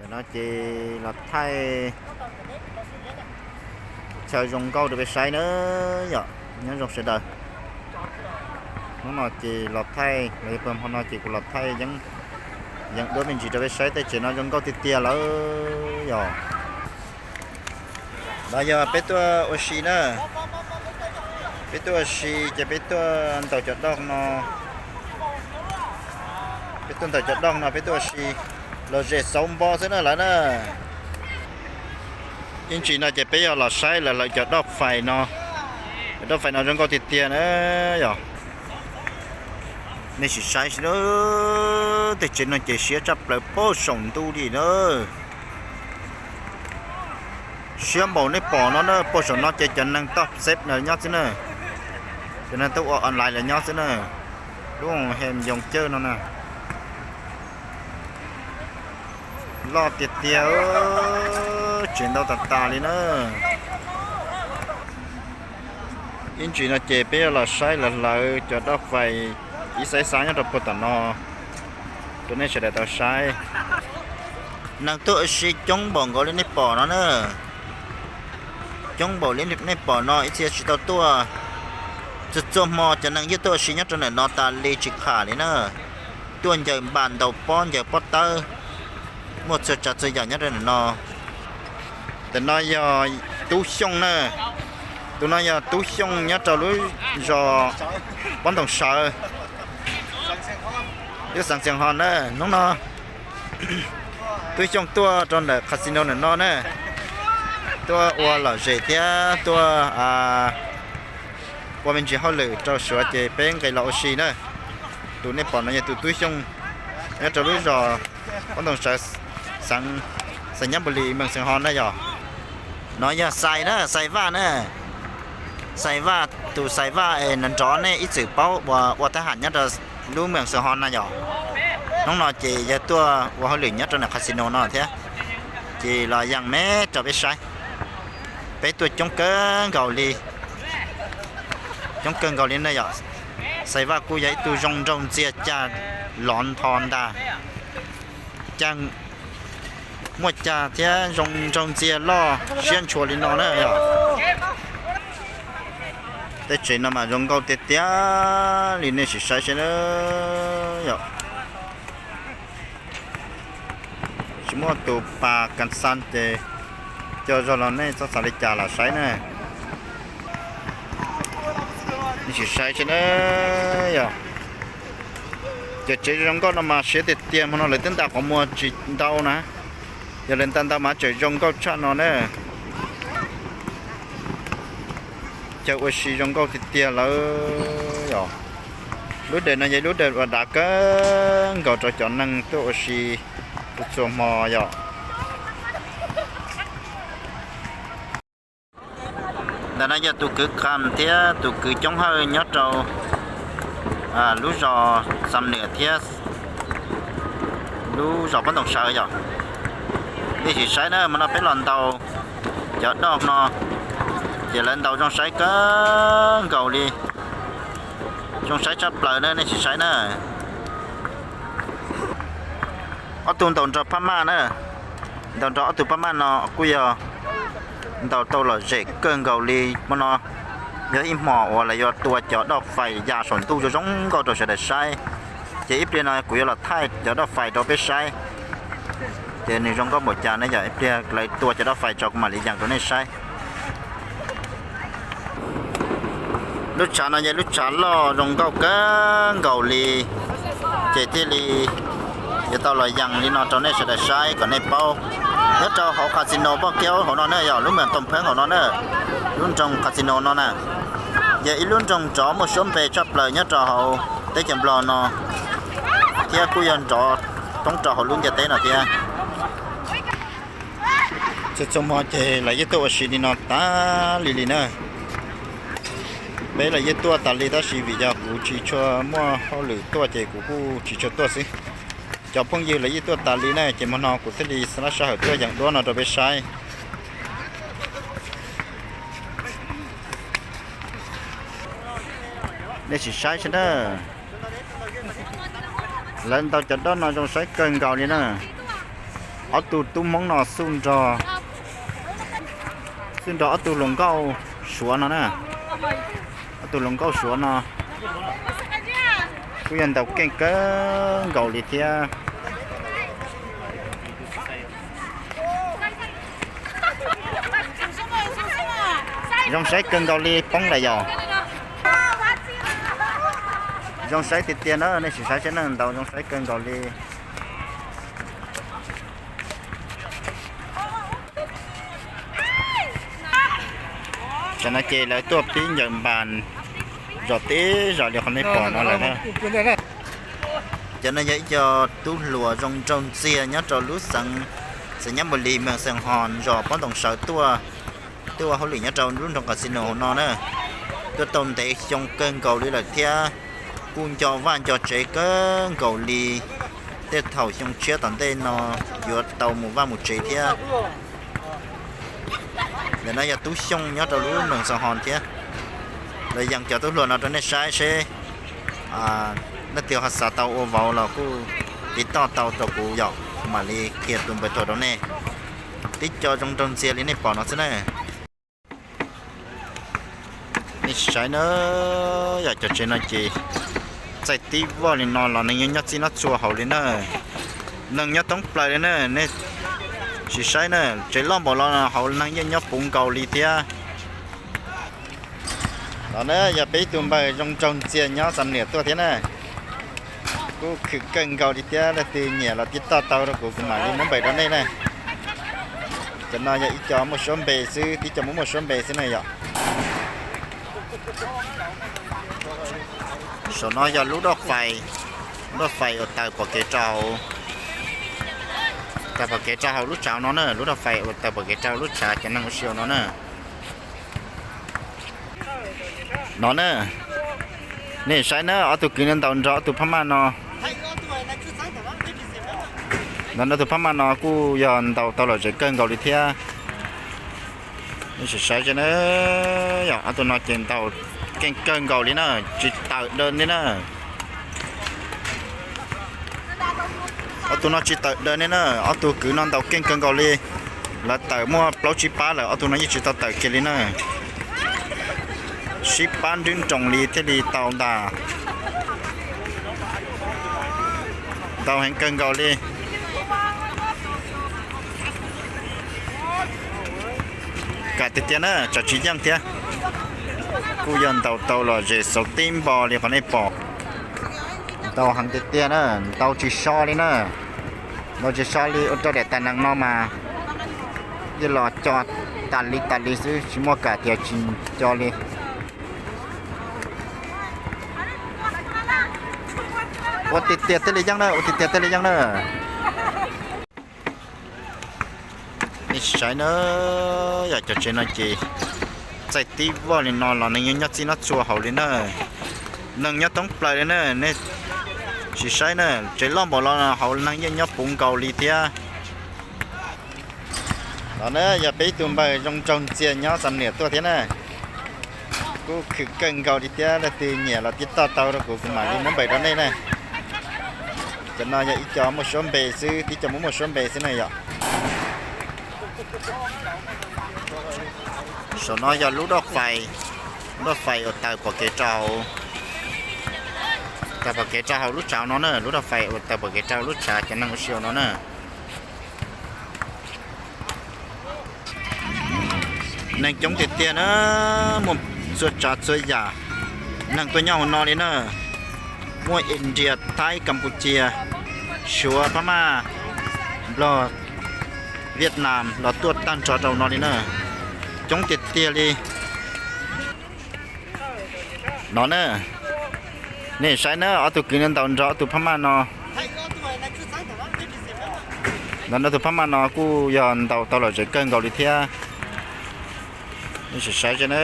No ces los thaij chaw zoo nkauj rau peb saib na yom, nyob zoo sawv daws. Hnub no ces los thaij los yog pawg hmo no ces kuv los thaij yeeb duab me ntsis rau peb saib, tej tsev no zoo nkauj tiag tiag lawm yom. No yog peb tuaj ua si na, peb tuaj ua si ces peb tuaj ntaus cov doj no, peb tuaj ntaus cov doj no peb tuaj ua si, los zem xauv npo xwb na lawv na. Ib ntsis no ces peb yog los saib lawv lawv cov doj fais no, cov doj fais no zoo nkauj tiag tiag na yom. Nej sim saib seb na, tej tsev no ces siab tshaj plaws puag saum ntuj li na. Siab npaum nej pom no na, puag saum no ces cov neeg toj xeb lawv nyob xwb na, cov neeg tuaj ua online lawv nyob xwb na. Lub hem yoo cawj no na, loj tiag tiag, tsev ntau tas tas li na. Ib ntsis no ces peb yuav los saib lawv lawv cov doj fais ib xab ib xab nyob rau puag tom no rau nej sawv daws tau saib. Neeg tuaj ua si coob npaum nkaus li nej pom no na, coob npaum li nej pom no ib txhia tsis tau tuaj. Txhua txhua hmo cov neeg yeej tuaj ua si nyob rau ntawm no tas li tsis kham li na, tuaj ncaws npas ntaus pob ncaws pob tawb, muaj txhua tsav txhua yam nyob rau ntawm no. Ntawm no yog Tub Xyooj na, tus no yog Tub Xyooj nyob rau lub zos Pob Ntoo Sawv, lub xeev Xees Hos na. Hnub no Tub Xyooj tuaj rau ntawm casino ntawm no na, tuaj ua lom zem thiab tuaj ua me ntsis hauj lwm rau Suav ces peb nqis los ua si na. Tus nej pom no yog tus Tub Xyooj nyob rau lub zos Pob Ntoo Sawv, xeev Xais Nyab Npus Lis, moos Xees Hos na yom. No yog Xais na, Xais Vaj na, Xais Vaj, tus Xais Vaj es nrov nrov nej ib txwm paub uas ua thab ham nyob rau lub moos Xees Hos na yom. Hnub no ces yawg tuaj ua hauj lwm nyob rau ntawm casino no thiab, ces los yees me rau peb saib. Peb tuaj coob kawg nkaus li, coob kawg nkaus li na yom. Xais Vaj kuj yog ib tug zoo nraug ntxiag cag lov ntho ntag, cag muaj cag thiab zoo nraug ntxiag loj siab ntshua li no na yom. Tej tsev no mas zoo nkauj tiag tiag li nej sim saib seb na yom. Tsis muaj tus pas kas xas ces coj zog los nej txhob xav li cas los saib na. Nej sim saib seb na yom. Cov tsev zoo nkauj no mas siab tiag tiag, hmo no lawv twb nta qhov muag tsis ntau na. Yog lawv nta ntau mas tseem zoo nkauj tshaj no na. Chaw ua si zoo nkauj tiag tiag lawm yom. Lub dawm no yog lub dawm uas dav kawg nkaus rau cov neeg tuaj ua si txhua txhua hmo yom. Ntawm no yog tus kwv Kham thiab tus kwv Coob Hawj nyob rau lub zos Xam Nwm thiab lub zos Pob Ntoo Sawv yom. Nej sim saib na, hmo no peb los ntaus cov doj no, ces lawv ntaus zoo saib kawg nkaus li, zoo saib tshaj plaws na, nej sim saib na. Ob tug ntaus nrog phab maj na, ntaus nrog ob tug phab maj no kuj yog ntaus tau lom zem kawg nkaus li. Hmo no yog ib hmos uas lawv yuav tua cov doj fais ya saum ntuj zoo zoo nkauj rau sawv daws saib, ces ib pliag no kuv yuav los thaij cov doj fais rau peb saib, ces nws zoo nkauj npaum cas ne yom. Ib pliag lawv tua cov doj fais tso kuv mam li yees rau nej saib. Lub tshav no yog lub tshav loj zoo nkauj kawg nkaus li, ces thiaj li yuav tau los yees li no rau nej sawv daws saib kom nej paub. Nyob rau hauv casino Poj Kiaub hauv no na yom, lub moos Toom Pheeb hauv no na, lub nroog casino no na, yog ib lub nroog nrov muaj suab npe tshaj plaws nyob rau hauv teb chaws Nplog no, thiab kuj yog nrov thoob rau hauv lub ntiaj teb no thiab. Txhua txhua hmo ces lawv yeej tuaj ua si li no tas li li na. Peb los yeej tuaj tas li tab sis vim yog kuv tsis tshua muaj hauj lwm tuaj ces kuv kuj tsis tshua tuaj xwb. Cov phooj ywg lawv yeej tuaj tas li na, ces hmo no kuv thiaj li xa lab sab hawm tuaj yees duab no rau peb saib. Nej sim saib seb na, lawv ntaus cov doj no zoo saib kawg nkaus li na. Ob tug tub Hmoob no xub nrog, xub nrog ob tug hluas nkauj Suav no na. Ob tug hluas nkauj Suav no kuj yog ntaus keej kawg nkaus li thiab. Zoo saib kawg nkaus li poob lawm yom. Zoo saib tiag tiag na, nej sim saib saib na, ntaus zoo saib kawg nkaus li. Tam no ces lawv tuaj pib ncaws npas zom tib zos li qhov nej pom no lawm na. Cov no yog ib co tub hluas zoo nraug ntxiag nyob rau lub xeev Xais Nyab Npus Lis, mees Xees Hos, zos Pob Ntoo Sawv tuaj, tuaj ua hauj lwm nyob rau lub nroog casino hauv no na. Tuaj tau ntev xyoo kawg nkaus li lawm thiab kuj nco vaj nco tsev kawg nkaus li. Tej thaum xyoo tshiab tom ntej no yuav tau mus vaj mus tsev thiab. Ntawm no yog Tub Xyooj nyob rau lub mees Xees Hos thiab. Los yees cov tub hluas no rau nej saib seb leej twg ho xav tau ua vauv los kuj tiv toj tau rau kuv yom, kuv mam li qhia tus npawb thuam rau nej. Tib co zoo nraug ntxiag li nej pom no xwb na. Nej sim saib na, yog cov tsev no ces txaij tib voj li no los neeg yeej nyob txij nyob txhua hauv li na. Neeg nyob thoob plaws li na, nej sim saib na, tsev loj npaum los hauv neeg yeej nyob puv nkaus li thiab. Los na yog peb ib tug npawg zoo nraug ntxiag nyob Xam Niam tuaj thiab na. Kuj khwv kawg nkaus li thiab, leej twg nyiam los tiv toj tau rau kuv, kuv mam li muab npawb rau nej na. Cov no yog ib co muaj suab npe xwb, tib co muaj muaj suab npe xwb na yom. Saum no yog lub roj fais, lub roj fais uas taws pom kev rau hauv, taws pom kev rau hauv lub tshav no na, lub roj fais uas taws pom kev rau hauv lub tshav cov neeg ua si no na. No na, nej saib na, ob tug kwv no ntaus nrog ob tug phab maj no. Ntaus nrog tus phab maj no kuj yog ntaus tau lom zem kawg nkaus li thiab. Nej sim saib na, yog ob tug no ces ntaus keej kawg nkaus li na, tsis tawm daws li na. Ob tug no tsis tawm daws li na, ob tug kwv no ntaus keej kawg nkaus li. Lawv tawm muaj plaub tsib pab lawm, ob tug no yeej tsis tau tawm kiag li na. Sib pab nrwb nroos li thiaj li tau ntag. Ntau heev kawg nkaus li. Kam tiag tiag na, tsam tsis yeej thiab. Kuj yog ntaus tau lom zem xauv tib npo li qhov nej pom. Ntau heev tiag tiag na, ntau tsis so li na. Ntau tsis so li ua rau daim tais nees no mas yeej los co tas li tas li xwb, tsis muaj kam tias tsis co li. Ua tiag tiag thiaj li yeej na, ua tiag tiag thiaj li yeej na. Nej saib na, yog cov tsev no ces txaij tib voj li no los neeg yeej nyob txij nyob txhua hauv li na. Neeg nyob thoob plaws li na, nej sim saib na, tsev loj npaum los hauv neeg yeej nyob puv nkaus li thiab. Los na yog peb ib tug npawg zoo nraug ntxiag nyob Xam Niam tuaj thiab na. Kuj khwv kawg nkaus li thiab, leej twg nyiam los tiv toj tau rau kuv, kuv mam li muab npawb rau nej na. Cov no yog ib co muaj suab npe xwb, tib co muaj muaj suab npe xwb na yom. Saum no yog lub roj fais, lub roj fais uas taws pom kev rau hauv, taws pom kev rau hauv lub tshav no na, lub roj fais uas taws pom kev rau hauv lub tshav cov neeg ua si no na. Neeg coob tiag tiag na, muaj txhua tsav txhua yam neeg tuaj nyob hauv no li na. Muaj India, Thaib, Kampuchia, Suav, Phab Maj, Nplog, Vietnam los tuaj tag nrho rau no li na. Coob tiag tiag li. No na, nej saib na, ob tug kwv no ntaus nrog ob tug Phab Maj no. Ntaus nrog tus Phab Maj no kuj yog ntaus tau lom zem kawg nkaus li thiab. Nej sim saib na,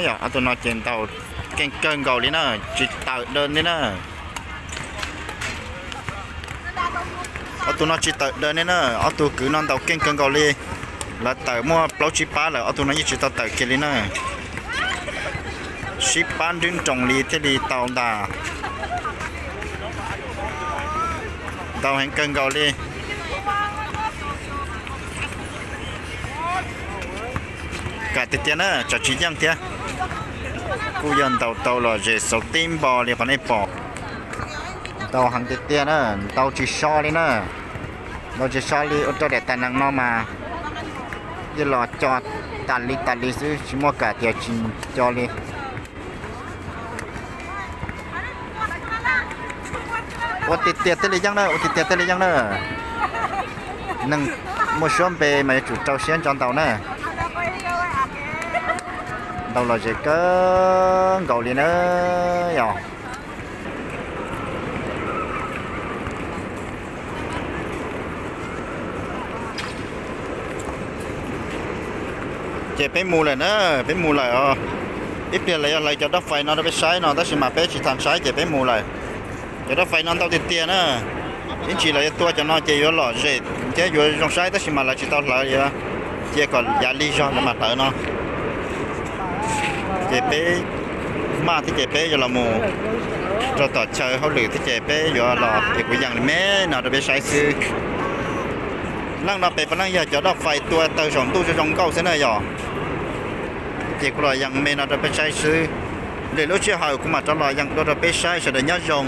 yog ob tug no ces ntaus keej kawg nkaus li na, tsis tawm daws li na. Ob tug no tsis tawm daws li na, ob tug kwv no ntaus keej kawg nkaus li. Lawv tawm muaj plaub tsib pab lawm, ob tug no yeej tsis tau tawm kiag li na. Sib pab nrwb nroos li thiaj li tau ntag. Ntau heev kawg nkaus li. Kam tiag tiag na, tsam tsis yeej thiab. Kuj yog ntaus tau lom zem xauv tib npo li qhov nej pom. Ntau heev tiag tiag na, ntau tsis so li na. Ntau tsis so li, ua rau daim tais neeg no mas yeej los co tas li tas li xwb, tsis muaj kam tias tsis co li. Ua tiag tiag thiaj li yeej na, ua tiag tiag thiaj li yeej na. Neeg muaj suab npe mas yuav tsum rau siab ntso ntaus na. Ntaus lom zem kawg nkaus li na yog. Ces peb mus lawm na, peb mus lawm os. Ib pliag lawv yuav hlawv cov dab fais no rau peb saib no, tab sis mas peb tsis tham saib ces peb mus lawm. Cov dab fais no ntau tiag tiag na. Ib ntsis lawv yuav tua cov no ces yuav lom zem thiab yuav zoo saib, tab sis mas lawv tsis tau hlawv, yuav cia kom yav lig zog lawv mam hlawv no. Ces peb maj thiab ces peb yuav los mus rau tom chaw hauj lwm thiab ces peb yuav los es kuv yees li me no rau peb saib xwb. Leej no pem puav leej yog cov dab fais tua tawg saum ntuj zoo zoo nkauj xwb na yog. Ces kuv los yees me no rau peb saib xwb. Lwm lub sij hawm kuv mam rov los yees dua rau peb saib, sawv daws nyob zoo.